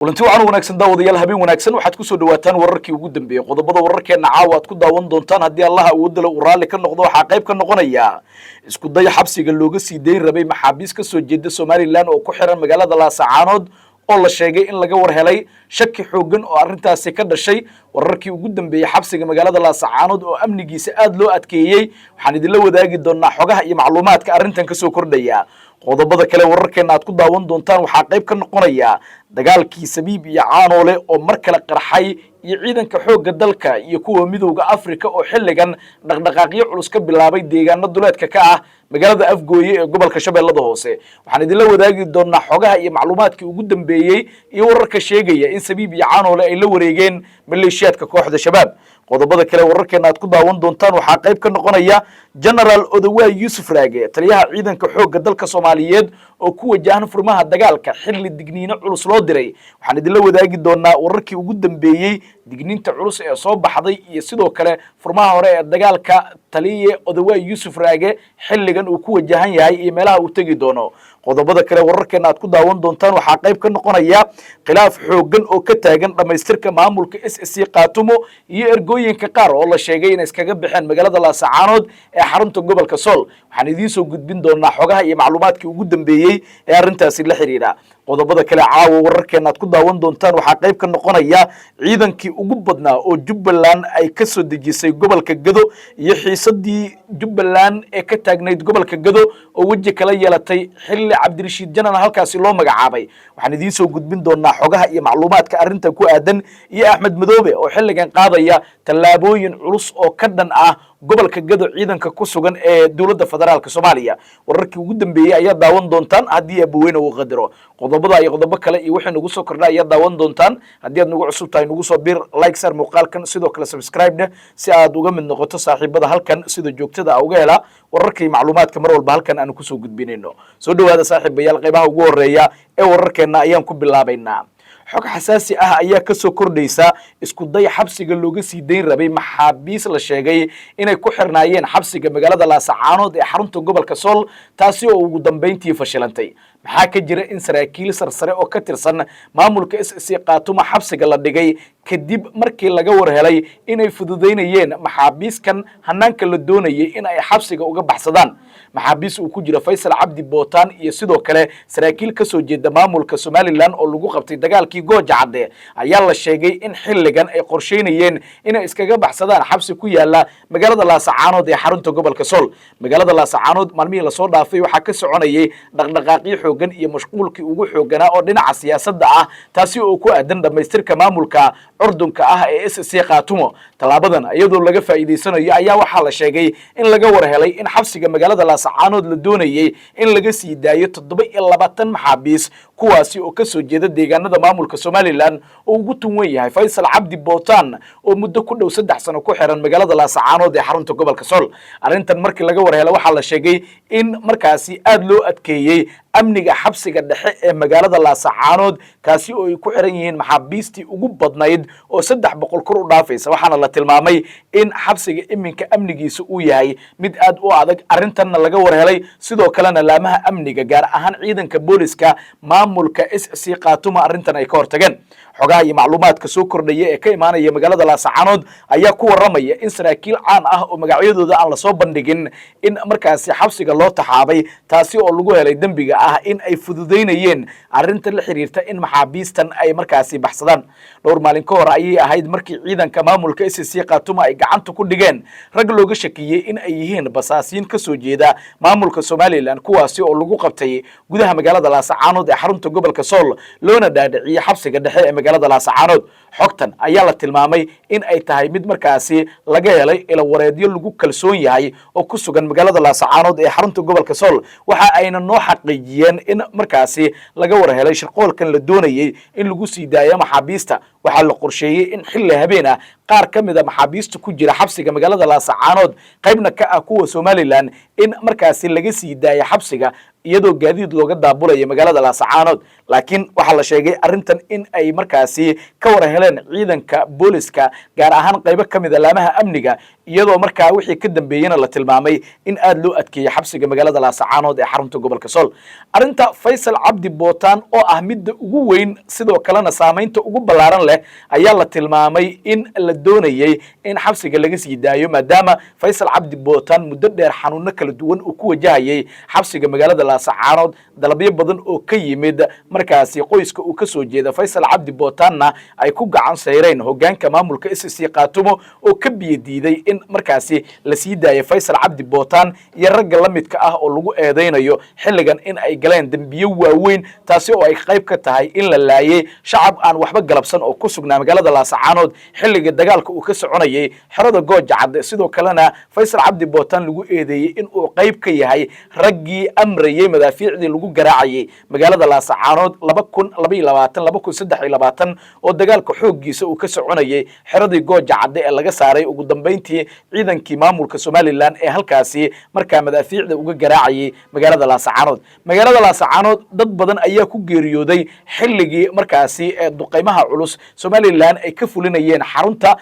Kulanti wacan wanaagsan, daawadayaal, habeen wanaagsan. Waxaad kusoo dhawaataan wararkii ugu dambeeyey. Qodobada wararkeena caawa aad ku daawan doontaan, haddii Allaha awoodale uu raalli ka noqdo, waxaa qayb ka noqonaya isku day xabsiga looga sii dayn rabay maxaabiis ka soo jeeda Somaliland oo ku xiran magaalada Laasacaanood, oo la sheegay in laga war helay shaki xooggan oo arrintaasi ka dhashay. Wararkii ugu dambeeyey xabsiga magaalada Laasacaanood oo amnigiisa aada loo adkeeyey, waxaan idinla wadaagi doonaa xogaha iyo macluumaadka arrintan kasoo kordhaya. Qodobada kale wararkeena aad ku daawan doontaan waxaa qayb ka noqonaya dagaalkii Sabiib iyo Caanoole oo mar kale qarxay, iyo ciidanka xoogga dalka iyo kuwa Midowda Africa oo xilligan dhaqdhaqaaqyo culus ka bilaabay deegaano duleedka ka ah magaalada Afgooye ee gobolka Shabeellada Hoose. Waxaan idinla wadaagi doonaa xogaha iyo macluumaadkii ugu dambeeyey iyo wararka sheegaya in Sabiib iyo Caanoole ay la wareegeen maleeshiyaadka kooxda Shabaab. Qodobada kale wararkeena aad ku daawan doontaan waxaa qayb ka noqonaya Genaraal Odawaay Yuusuf Raage, taliyaha ciidanka xoogga dalka Soomaaliyeed, oo ku wajahan furmaha dagaalka xilli digniino culus loo diray. Waxaan idinla wadaagi doonaa wararkii ugu dambeeyey digniinta culus ee soo baxday, iyo sidoo kale furmaha hore ee dagaalka taliye Odawaay Yuusuf Raage xilligan uu ku wajahan yahay iyo meelaha uu tegi doono. Qodobada kale wararkeena aad ku daawan doontaan waxaa qayb ka noqonaya khilaaf xooggan oo ka taagan dhammaystirka maamulka SSC Khaatumo, iyo ergooyinka qaar oo la sheegay inay iskaga baxeen magaalada Laasacaanood ee xarunta gobolka Sool. Waxaan idiin soo gudbin doonaa xogaha iyo macluumaadkii ugu dambeeyey ee arrintaasi la xiriira. Qodobada kale caawa wararkeena aad ku daawan doontaan waxaa qayb ka noqonaya ciidankii ugu badnaa oo Jubbaland ay ka soo dejisay gobolka Gado, iyo xiisadii Jubbaland ee ka taagnayd gobolka Gado oo weji kala yeelatay xilli Cabdirashiid Janan halkaasi loo magacaabay. Waxaan idiin soo gudbin doonaa xogaha iyo macluumaadka arrintan ku aadan, iyo Axmed Madoobe oo xilligan qaadaya tallaabooyin culus oo ka dhan ah gobolka Gado ciidanka ku sugan ee dowladda federaalka Soomaaliya. Wararkii ugu dambeeyey ayaa daawan doontaan haddii Abaweyne uu qadaro. Qodobada iyo qodobo kale iyo wixii nagu soo kordha ayaa daawan doontaan. Haddii aad nagu cusub tahay, nagu soo bir, like sar muuqaalkan, sidoo kale subscribe dheh si aad uga mid noqoto saaxiibada halkan sida joogtada a uga hela wararka iyo macluumaadka mar walba halkan aanu kusoo gudbinayno. Soo dhawaada, saaxiibayaal. Qaybaha ugu horeeya ee wararkeena ayaan ku bilaabaynaa. Xog xasaasi ah ayaa kasoo kordhaysa isku day xabsiga looga sii dayn rabay maxaabiis la sheegay inay ku xirnaayeen xabsiga magaalada Laasacaanood ee xarunta gobolka Sool, taasi oo ugu dambeyntii fashilantay. Maxaa ka jira in saraakiil sarsare oo ka tirsan maamulka SSC Khaatuma xabsiga la dhigay kadib markii laga war helay inay fududaynayeen maxaabiiskan hanaanka la doonayay in ay xabsiga uga baxsadaan? Maxaabiis uu ku jira Faysal Cabdi Bootaan iyo sidoo kale saraakiil kasoo jeeda maamulka Somaliland oo lagu qabtay dagaalkii Gooja Cadde ayaa la sheegay in xilligan ay qorsheynayeen inay iskaga baxsadaan xabsi ku yaala magaalada Laasacaanood ee xarunta gobolka Sool. Magaalada Laasacaanood maalmihii lasoo dhaafay waxaa ka soconayay dhaqdhaqaaqyo xoogan iyo mashquulkii ugu xooganaa oo dhinaca siyaasadda ah, taasi oo ku aadan dhammaystirka maamulka curdunka ah ee SSC Khaatumo. Tallaabadan iyadoo laga faa'iidaysanayo ayaa waxaa la sheegay in laga war helay in xabsiga magaalada Laasacaanood la doonayey in laga sii daayo 27 maxaabiis, kuwaasi oo kasoo jeeda deegaanada maamulka Somaliland oo ugu tunwan yahay Faysal Cabdi Bootaan, oo muddo ku dhow 3 sano ku xiran magaalada Laasacaanood ee xarunta gobolka Sool. Arrintan markii laga war helay, waxaa la sheegay in markaasi aada loo adkeeyey amniga xabsiga dhexe ee magaalada Laasacaanood, kaasi oo ay ku xiran yihiin maxaabiistii ugu badnayd oo 300 kor u dhaafaysa. Waxaana la tilmaamay in xabsiga iminka amnigiisa uu yahay mid aad u adag, arrintanna laga war helay. Sidoo kalena laamaha amniga, gaar ahaan ciidanka booliska maamulka SSC Khaatuma, arrintan ay ka hortageen. Xogaha iyo macluumaadka soo kordhaya ee ka imaanaya magaalada Laasacaanood ayaa ku waramaya in saraakiil caan ah oo magacyadooda aan lasoo bandhigin in markaasi xabsiga loo taxaabay, taasi oo lagu helay dembiga ah in ay fududaynayeen arrinta la xiriirta in maxaabiistan ay markaasi baxsadaan. Dhowr maalin ka hor ayay ahayd markii ciidanka maamulka SSC Khaatuma ay gacanta ku dhigeen rag looga shakiyey in ay yihiin basaasiin kasoo jeeda maamulka Somaliland, kuwaasi oo lagu qabtay gudaha magaalada Laasacaanood ee xarunta gobolka Sool, loona dhaadhiciyey xabsiga dhexe ee magaalada Laasacaanood. Xogtan ayaa la tilmaamay in ay tahay mid markaasi laga helay ilawareedyo lagu kalsoon yahay oo ku sugan magaalada Laasacaanood ee xarunta gobolka Sool. Waxa ayna noo xaqiijiyeen in markaasi laga war helay shirqoolkan la doonayey in lagu sii daayo maxaabiista. Waxaa la qorsheeyey in xilli habeen ah qaar ka mid a maxaabiista ku jira xabsiga magaalada Laasacaanood, qaybna ka ah kuwa Somaliland, in markaasi laga sii daayo xabsiga. iyadoo gaadiid looga daabulaya magaalada Laasacaanood. Laakiin waxaa la sheegay arrintan in ay markaasi ka war heleen ciidanka booliska, gaar ahaan qaybo ka mid a laamaha amniga, iyadoo markaa wixii ka dambeeyena la tilmaamay in aada loo adkeeyey xabsiga magaalada Laasacaanood ee xarunta gobolka Sool. Arrinta Faysal Cabdi Bootaan oo ah midda ugu weyn, sidoo kalena saamaynta ugu ballaaran leh, ayaa la tilmaamay in la doonayey in xabsiga laga sii daayo, maadaama Faysal Cabdi Bootaan muddo dheer xanuuno kala duwan uu ku wajahayay xabsiga magaalada Laasacaanood. Dalabyo badan oo ka yimid markaasi qoyska uu ka soo jeeda Faysal Cabdi Bootaanna ay ku gacan sayreen hogaanka maamulka SSC Khaatumo, oo ka biyo diiday in markaasi la sii daayo Faysal Cabdi Bootaan iyo ragga la midka ah oo lagu eedaynayo xilligan in ay galeen dembiyo waaweyn, taasi oo ay qayb ka tahay in la laayay shacab aan waxba galabsan oo ku sugnaa magaalada Laasacaanood xilliga dagaalka uu ka soconayay xerada Gooja Cadde. Sidoo kalena Faysal Cabdi Bootaan lagu eedeeyey in uu qayb ka yahay raggii amrayey madaafiicdii lagu garaacayay magaalada Laasacaanood 2022, 2023, oo dagaalka xooggiisa uu ka soconayay xeradii Gooja Cadde ee laga saaray ugu dambeyntii ciidankii maamulka Somaliland ee halkaasi markaa madaafiicda uga garaacayay magaalada Laasacaanood. Magaalada Laasacaanood dad badan ayaa ku geeriyooday xilligii markaasi duqeymaha culus Somaliland ay ka fulinayeen xarunta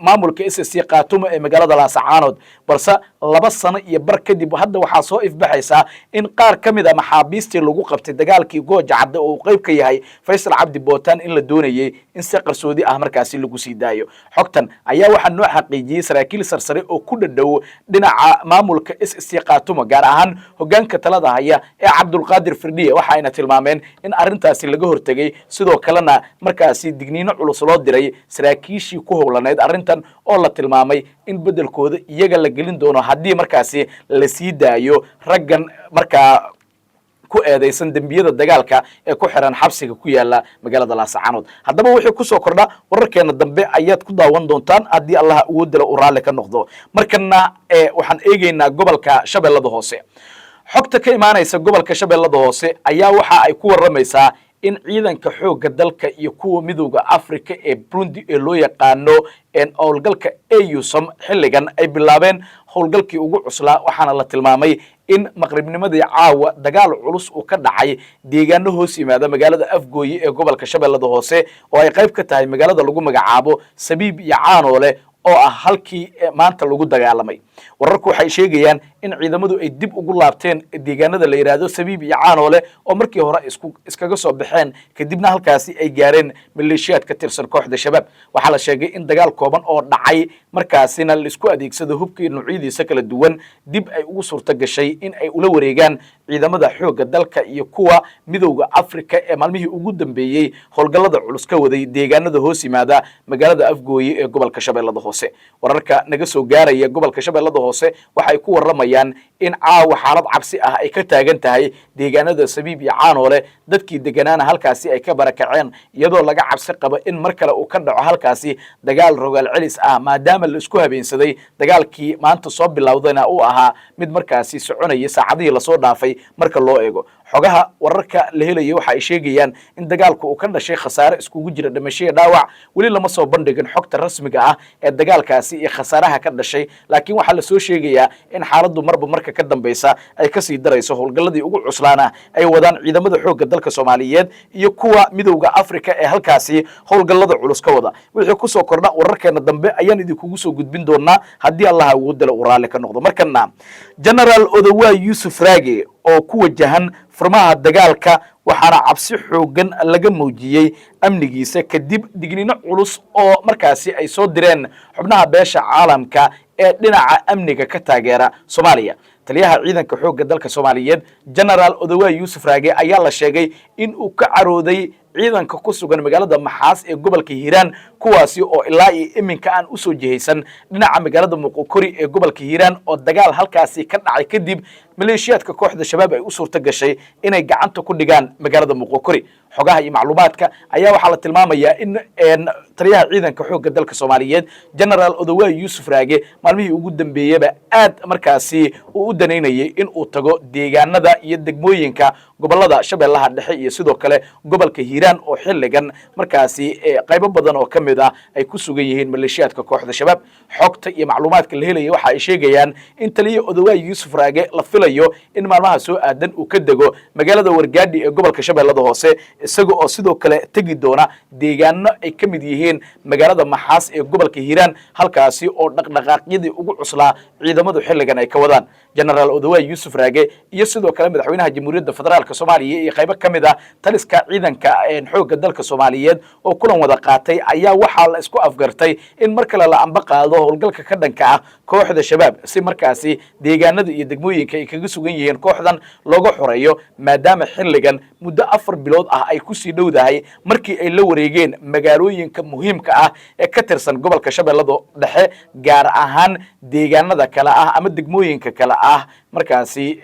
maamulka SSC Khaatumo ee magaalada Laasacaanood. Balse 2 sano iyo bar kadib, hadda waxaa soo ifbaxaysaa in qaar ka mid a maxaabiistii lagu qabtay dagaalkii Gooja Cadde, oo uu qayb ka yahay Faysal Cabdi Bootaan, in la doonayey in si qarsoodi ah markaasi lagu sii daayo. Xogtan ayaa waxaa noo xaqiijiyey saraakiil sarsare oo ku dhadhow dhinaca maamulka SSC Khaatumo, gaar ahaan hogaanka talada haya ee Cabdulqaadir Firdhiye. Waxa ayna tilmaameen in arrintaasi laga hortegey, sidoo kalena markaasi digniino culus loo diray saraakiishii ku howlaneyd arrintan, oo la tilmaamay in beddelkooda iyaga la gelin doono haddii markaasi la sii daayo raggan markaa ku eedaysan dembiyada dagaalka ee ku xiran xabsiga ku yaala magaalada Laasacaanood. Haddaba wixii kusoo kordha wararkeena dambe ayaad ku daawan doontaan, haddii Allaha awoodala uu raalli ka noqdo. Markana waxaan eegeynaa gobolka Shabeellada Hoose. Xogta ka imaanaysa gobolka Shabeellada Hoose ayaa waxa ay ku warramaysaa in ciidanka xoogga dalka iyo kuwa Midowda Africa ee Burundi ee loo yaqaano howlgalka AUSSOM xilligan ay bilaabeen howlgalkii ugu cuslaa. Waxaana la tilmaamay in maqribnimadii caawa dagaal culus uu ka dhacay deegaano hoos yimaada magaalada Afgooye ee gobolka Shabeellada Hoose, oo ay qayb ka tahay magaalada lagu magacaabo Sabiib iyo Caanoole, oo ah halkii maanta lagu dagaalamay. Wararku waxay sheegayaan in ciidamadu ay dib ugu laabteen deegaanada la yidhaahdo Sabiib iyo Caanoole, oo markii hore isku iskaga soo baxeen, kadibna halkaasi ay gaareen maleeshiyaad ka tirsan kooxda Shabaab. Waxaa la sheegay in dagaal kooban oo dhacay, markaasina laisku adeegsado hubkii noocyadiisa kala duwan, dib ay ugu suurto gashay in ay ula wareegaan ciidamada xoogga dalka iyo kuwa Midowda Africa ee maalmihii ugu dambeeyey howlgallada culus ka waday deegaanada hoos yimaada magaalada Afgooye ee gobolka Shabeellada Hoose. Wararka naga soo gaaraya gobolka Shabeellada Hoose waxay ku warramayaan in caawa xaalad cabsi ah ay ka taagan tahay deegaanada Sabiib iyo Caanoole, dadkii deganaana halkaasi ay ka barakaceen, iyadoo laga cabsi qabo in mar kale uu ka dhaco halkaasi dagaal rogaal celis ah, maadaama la isku habeensaday dagaalkii maanta soo bilowdayna uu ahaa mid markaasi soconaya saacadihii lasoo dhaafay. Marka loo eego xogaha wararka la helaya, waxa ay sheegayaan in dagaalku uu ka dhashay khasaare iskugu jira dhimasho iyo dhaawac. Weli lama soo bandhigin xogta rasmiga ah ee dagaalkaasi iyo khasaaraha ka dhashay, laakiin waxaa lasoo sheegayaa in xaaladdu marba marka ka dambaysa ay kasii darayso, howlgalladii ugu cuslaana ay wadaan ciidamada xoogga dalka Soomaaliyeed iyo kuwa Midowda Africa ee halkaasi howlgallada culus ka wada. Wixii kusoo kordha wararkeena dambe ayaan idinkugu soo gudbin doonaa, haddii Allaha awoodala uu raalli ka noqdo. Markana Genaraal Odowaa Yuusuf Raage oo ku wajahan furmaha dagaalka, waxaana cabsi xoogan laga muujiyey amnigiisa kadib digniino culus oo markaasi ay soo direen xubnaha beesha caalamka ee dhinaca amniga ka taageera Soomaaliya. Taliyaha ciidanka xoogga dalka Soomaaliyeed, Genaraal Odowaa Yuusuf Raage, ayaa la sheegay in uu ka carooday ciidanka ku sugan magaalada Maxaas ee gobolka Hiiraan, kuwaasi oo ilaa iyo iminka aan usoo jihaysan dhinaca magaalada Muqokori ee gobolka Hiiraan, oo dagaal halkaasi ka dhacay kadib maleeshiyaadka kooxda Shabaab ay u suurto gashay inay gacanta ku dhigaan magaalada Muqokori. Xogaha iyo macluumaadka ayaa waxaa la tilmaamayaa in taliyaha ciidanka xoogga dalka Soomaaliyeed, Genaraal Odowaa Yuusuf Raage, maalmihii ugu dambeeyeba aad markaasi uu u danaynayay in uu tago deegaanada iyo degmooyinka gobolada Shabeellaha Dhexe iyo sidoo kale gobolka Hiiraan, oo xilligan markaasi qaybo badan oo ka mid ah ay ku sugan yihiin maleeshiyaadka kooxda Shabaab. Xogta iyo macluumaadka la helaya waxa ay sheegayaan in taliya Odowaa Yuusuf Raage la filayo filayo in maalmaha soo aadan uu ka dego magaalada Wargaadhi ee gobolka Shabeellada Hoose, isaga oo sidoo kale tegi doona deegaano ay ka mid yihiin magaalada Maxaas ee gobolka Hiiraan, halkaasi oo dhaqdhaqaaqyadii ugu cuslaa ciidamadu xilligan ay ka wadaan. Genaraal Odawaay Yuusuf Raage iyo sidoo kale madaxweynaha Jamhuuriyadda Federaalka Soomaaliya iyo qaybo ka mid ah taliska ciidanka xoogga dalka Soomaaliyeed oo kulan wada qaatay ayaa waxaa la isku afgartay in mar kale la amba qaado howlgalka ka dhanka ah kooxda Shabaab, si markaasi deegaanada iyo degmooyinka ay kaga sugan yihiin kooxdan looga xoreeyo, maadaama xilligan muddo 4 bilood ah ay kusii dhowdahay markii ay la wareegeen magaalooyinka muhiimka ah ee ka tirsan gobolka Shabeellada Dhexe, gaar ahaan deegaanada kale ah ama degmooyinka kale ah markaasi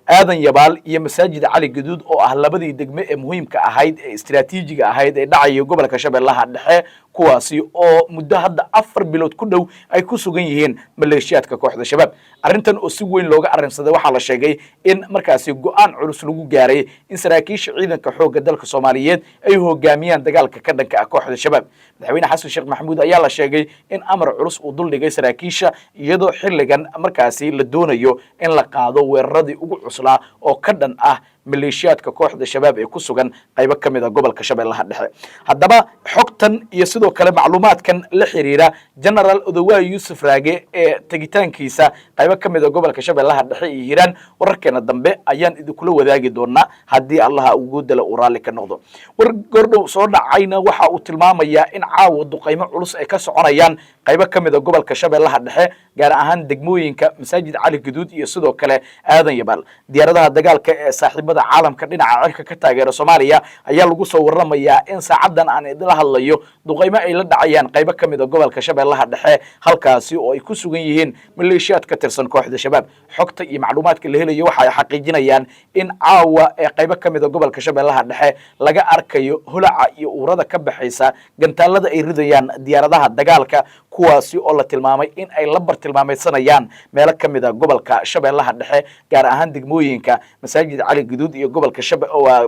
Aadan Yabaal iyo Masaajid Cali Gaduud, oo ah labadii degme ee muhiimka ahayd ee istiraatiijiga ahayd ee dhacaya gobolka Shabeellaha Dhexe, kuwaasi oo muddo hadda 4 bilood ku dhow ay ku sugan yihiin maleeshiyaadka kooxda Shabaab. Arrintan oo si weyn looga arrinsaday, waxaa la sheegay in markaasi go-aan culus lagu gaaray in saraakiisha ciidanka xoogga dalka Soomaaliyeed ay hogaamiyaan dagaalka ka dhanka ah kooxda Shabaab. Madaxweyne Xasan Sheekh Maxamuud ayaa la sheegay in amar culus uu duldhigay saraakiisha, iyadoo xilligan markaasi la doonayo in la qaado weeraradii ugu cuslaa oo ka dhan ah maleeshiyaadka kooxda Shabaab ee ku sugan qaybo ka mid a gobolka Shabeellaha Dhexe. Haddaba xogtan iyo sidoo kale macluumaadkan la xiriira Genaraal Odawaay Yuusuf Raage ee tegitaankiisa qaybo ka mid a gobolka Shabeellaha Dhexe iyo Hiiraan, wararkeena dambe ayaan idinkula wadaagi doonaa, haddii Allaha ugu dala uu raalli ka noqdo. War gordhow soo dhacayna waxa uu tilmaamayaa in caawa duqaymo culus ay ka soconayaan qaybo ka mid a gobolka Shabeellaha Dhexe, gaar ahaan degmooyinka Masaajid Cali Gaduud iyo sidoo kale Aadan Yabaal. Diyaaradaha dagaalka ee saaxiibada caalamka dhinaca cirka ka taageera Soomaaliya ayaa lagu soo waramayaa in saacadan aan idila hadlayo duqaymo ay la dhacayaan qaybo ka mid a gobolka Shabeellaha Dhexe, halkaasi oo ay ku sugan yihiin maleeshiyaad ka tirsan kooxda Shabaab. Xogta iyo macluumaadka la helayo waxa ay xaqiijinayaan in caawa ee qaybo ka mid a gobolka Shabeellaha Dhexe laga arkayo holaca iyo uurada ka baxaysa gantaalada ay ridayaan diyaaradaha dagaalka, kuwaasi oo la tilmaamay in ay la bartilmaamaysanayaan meelo ka mid a gobolka Shabeellaha Dhexe, gaar ahaan degmooyinka Masaajid Cali Guduud iyo gobolka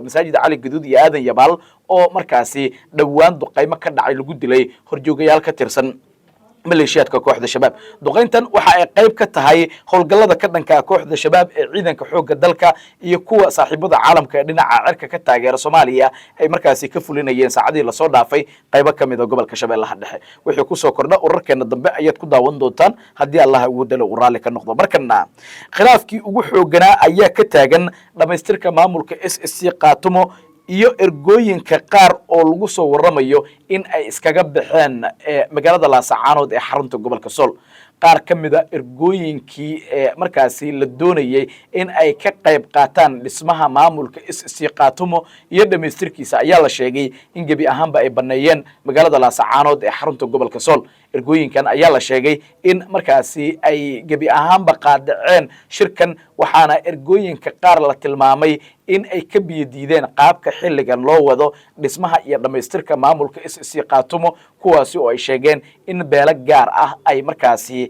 Masaajid Cali Guduud iyo Aadan Yabaal, oo markaasi dhowaan duqaymo ka dhacay lagu dilay horjoogayaal ka tirsan maleeshiyaadka kooxda Shabaab. Duqayntan waxa ay qayb ka tahay howlgallada ka dhanka kooxda Shabaab ee ciidanka xoogga dalka iyo kuwa saaxiibada caalamka ee dhinaca cirka ka taageera Soomaaliya ay markaasi ka fulinayeen saacadihii lasoo dhaafay qaybo ka mid a gobolka Shabeellaha Dhexe. Wixii kusoo kordha, urarkeena dambe ayaad ku daawan doontaan, haddii Allah ugu dalo uu raalli ka noqdo. Markana khilaafkii ugu xooganaa ayaa ka taagan dhamaystirka maamulka SSC Qaatumo iyo ergooyinka qaar oo lagu soo waramayo in ay iskaga baxeen magaalada Laasacaanood ee xarunta gobolka Sool. Qaar ka mida ergooyinkii markaasi la doonayey in ay ka qayb qaataan dhismaha maamulka SSC Qaatumo iyo dhamaystirkiisa ayaa la sheegay in gebi ahaanba ay baneeyeen magaalada Laasacaanood ee xarunta gobolka Sool. Ergooyinkan ayaa la sheegay in markaasi ay gebi ahaanba qaadaceen shirkan, waxaana ergooyinka qaar la tilmaamay in ay ka biyo diideen qaabka xilligan loo wado dhismaha iyo dhammaystirka maamulka SSC Qaatumo, kuwaasi oo ay sheegeen in beelo gaar ah ay markaasi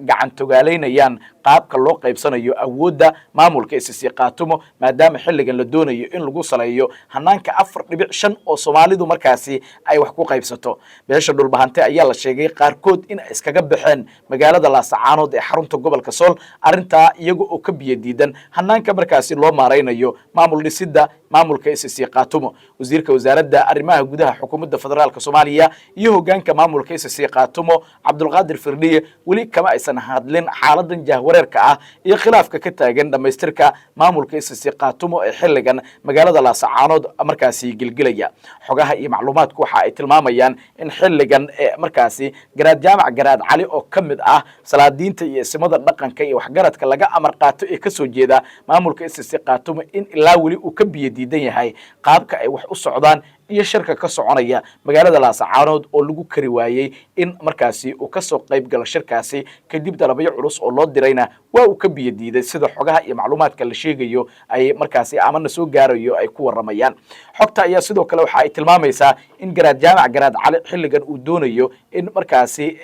gacan togaalaynayaan qaabka loo qaybsanayo awoodda maamulka SSC Qaatumo, maadaama xilligan la doonayo in lagu saleeyo hanaanka 4.5 oo Soomaalidu markaasi ay wax ku qaybsato. Beesha Dhulbahante ayaa la sheegay qaarkood in ay iskaga baxeen magaalada Laasacaanood ee xarunta gobolka Sool, arrintaa iyaga oo ka biyo diidan hanaanka markaasi loo maaraynayo maamul dhisidda maamulka SSC Qaatumo. Wasiirka wasaaradda arrimaha gudaha xukuumadda federaalka Soomaaliya iyo hogaanka maamulka SSC Qaatumo, Cabdulqaadir Firdhiye, weli kama aysan hadlin xaaladan jahwareerka ah iyo khilaafka ka taagan dhamaystirka maamulka SSC Qaatumo ee xilligan magaalada Laasacaanood markaasi gelgelaya. Xogaha iyo macluumaadku waxa ay tilmaamayaan in xilligan markaasi Garaad Jaamac Garaad Cali, oo ka mid ah salaadiinta iyo isimada dhaqanka iyo waxgaradka laga amar qaato ee kasoo jeeda maamulka SSC Qaatumo, in ilaa weli uu ka biyo diidan yahay qaabka ay wax u socdaan iyo shirka ka soconaya magaalada Laasacaanood, oo lagu kari waayey in markaasi uu kasoo qayb galo shirkaasi kadib dalabyo culus oo loo dirayna waa uu ka biyo diiday, sida xogaha iyo macluumaadka la sheegayo ay markaasi amana soo gaarayo ay ku waramayaan. Xogta ayaa sidoo kale waxa ay tilmaamaysaa in Garaad Jaamac Garaad Cali xilligan uu doonayo in markaasi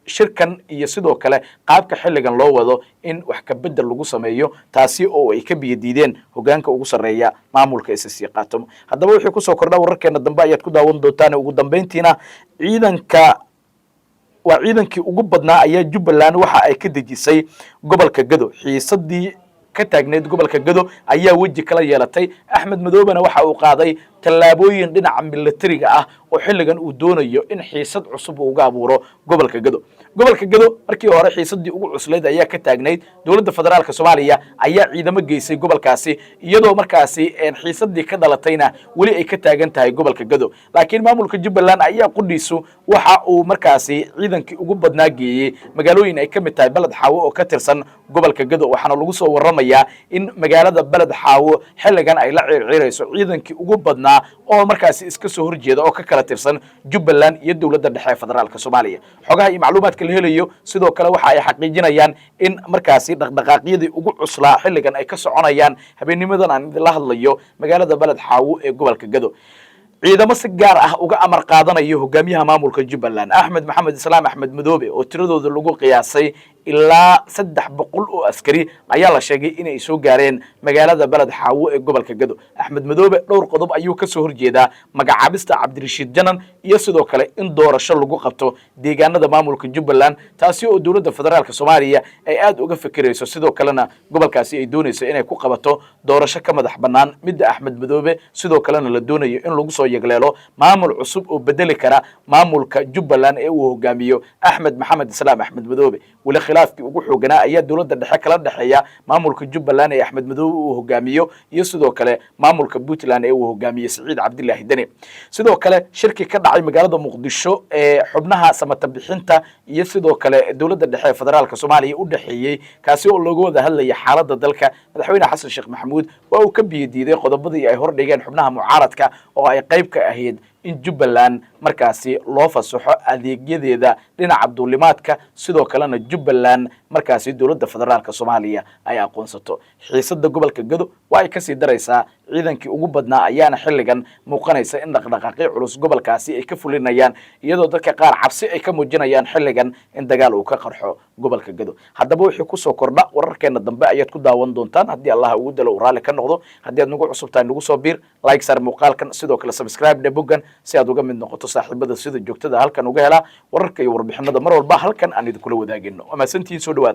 shirkan iyo sidoo kale qaabka xilligan loo wado in wax ka bedel lagu sameeyo, taasi oo ay ka biyo diideen hogaanka ugu sarreeya maamulka SSC Qaatumo. Haddaba wixii kusoo kordha, wararkeena dambe ayaad ku daawan doontaan. Ugu dambeyntiina, ciidanka Waa ciidankii ugu badnaa ayaa Jubbaland waxa ay ka dejisay gobolka Gado. Xiisadii ka taagneyd gobolka Gado ayaa weji kala yeelatay. Axmed Madoobena waxa uu qaaday tallaabooyin dhinaca milatariga ah oo xilligan uu doonayo in xiisad cusub uu uga abuuro gobolka Gado. Gobolka Gado markii hore xiisadii ugu cuslayd ayaa ka taagnayd. Dowladda Federaalka Soomaaliya ayaa ciidamo geysay gobolkaasi, iyadoo markaasi xiisadii ka dhalatayna weli ay ka taagan tahay gobolka Gado. Laakiin maamulka Jubbaland ayaa qudhiisu waxa uu markaasi ciidankii ugu badnaa geeyey magaalooyin ay ka mid tahay Beled Xaawo oo ka tirsan gobolka Gado. Waxaana lagu soo warramayaa in magaalada Beled Xaawo xilligan ay la ciirciirayso ciidankii ugu badnaa oo markaasi iska soo horjeeda oo ka kala tirsan Jubbaland iyo dowladda dhexe ee Federaalka Soomaaliya. Xogaha iyo macluumaadka la helayo sidoo kale waxa ay xaqiijinayaan in markaasi dhaqdhaqaaqyadii ugu cuslaa xilligan ay ka soconayaan habeennimadan aan idinla hadlayo magaalada Beled Xaawo ee gobolka Gado. Ciidamo si gaar ah uga amar qaadanayo hogaamiyaha maamulka Jubbaland, Axmed Maxamed Islaam, Axmed Madoobe, oo tiradooda lagu qiyaasay ilaa 300 oo askari ayaa la sheegay inay soo gaareen magaalada Beled Xaawo ee gobolka Gado. Axmed Madoobe dhowr qodob ayuu kasoo horjeedaa: magacaabista Cabdirashiid Janan iyo sidoo kale in doorasho lagu qabto deegaanada maamulka Jubbaland, taasi oo dowladda Federaalka Soomaaliya ay aada uga fikirayso. Sidoo kalena gobolkaasi ay doonayso inay ku qabato doorasho ka madax bannaan midda Axmed Madoobe, sidoo kalena la doonayo in lagu soo yegleelo maamul cusub oo bedeli kara maamulka Jubbaland ee uu hogaamiyo Axmed Maxamed Islaam, Axmed Madoobe. Weli khilaafkii ugu xooganaa ayaa dowladda dhexe kala dhexeeya maamulka Jubbaland ee Axmed Madoobe uu hogaamiyo iyo sidoo kale maamulka Puntland ee uu hogaamiye Siciid Cabdilaahi Deni. Sidoo kale shirki ka dhacay magaalada Muqdisho ee xubnaha samata bixinta iyo sidoo kale dowladda dhexe ee Federaalka Soomaaliya u dhexeeyey, kaasi oo looga wada hadlaya xaaladda dalka, Madaxweyne Xasan Sheekh Maxamuud waa uu ka biyo diiday qodobadii ay hordhigeen xubnaha mucaaradka oo ay qayb ka ahayd in Jubbaland markaasi loo fasaxo adeegyadeeda dhinaca duulimaadka, sidoo kalena Jubbaland markaasi dowladda Federaalka Soomaaliya ay aqoonsato. Xiisada gobolka Gado waa ay kasii daraysaa. Ciidankii ugu badnaa ayaana xilligan muuqanaysa in dhaqdhaqaaqyo culus gobolkaasi ay ka fulinayaan, iyadoo dadka qaar cabsi ay ka muujinayaan xilligan in dagaal uu ka qarxo gobolka Gado. Haddaba wixii kusoo kordha wararkeena dambe ayaad ku daawan doontaan, haddii Allah ugu dalo uu raalli ka noqdo. Haddii aad nagu cusub tahay, nagu soo biir, like saar muuqaalkan, sidoo kale subscribe dhe boggan si aad uga mid noqoto saaxiibada sida joogtada halkan uga helaa wararka iyo warbixinada mar walba halkan aan idinkula wadaagino. Waa mahadsantihiin, soo dhawaada.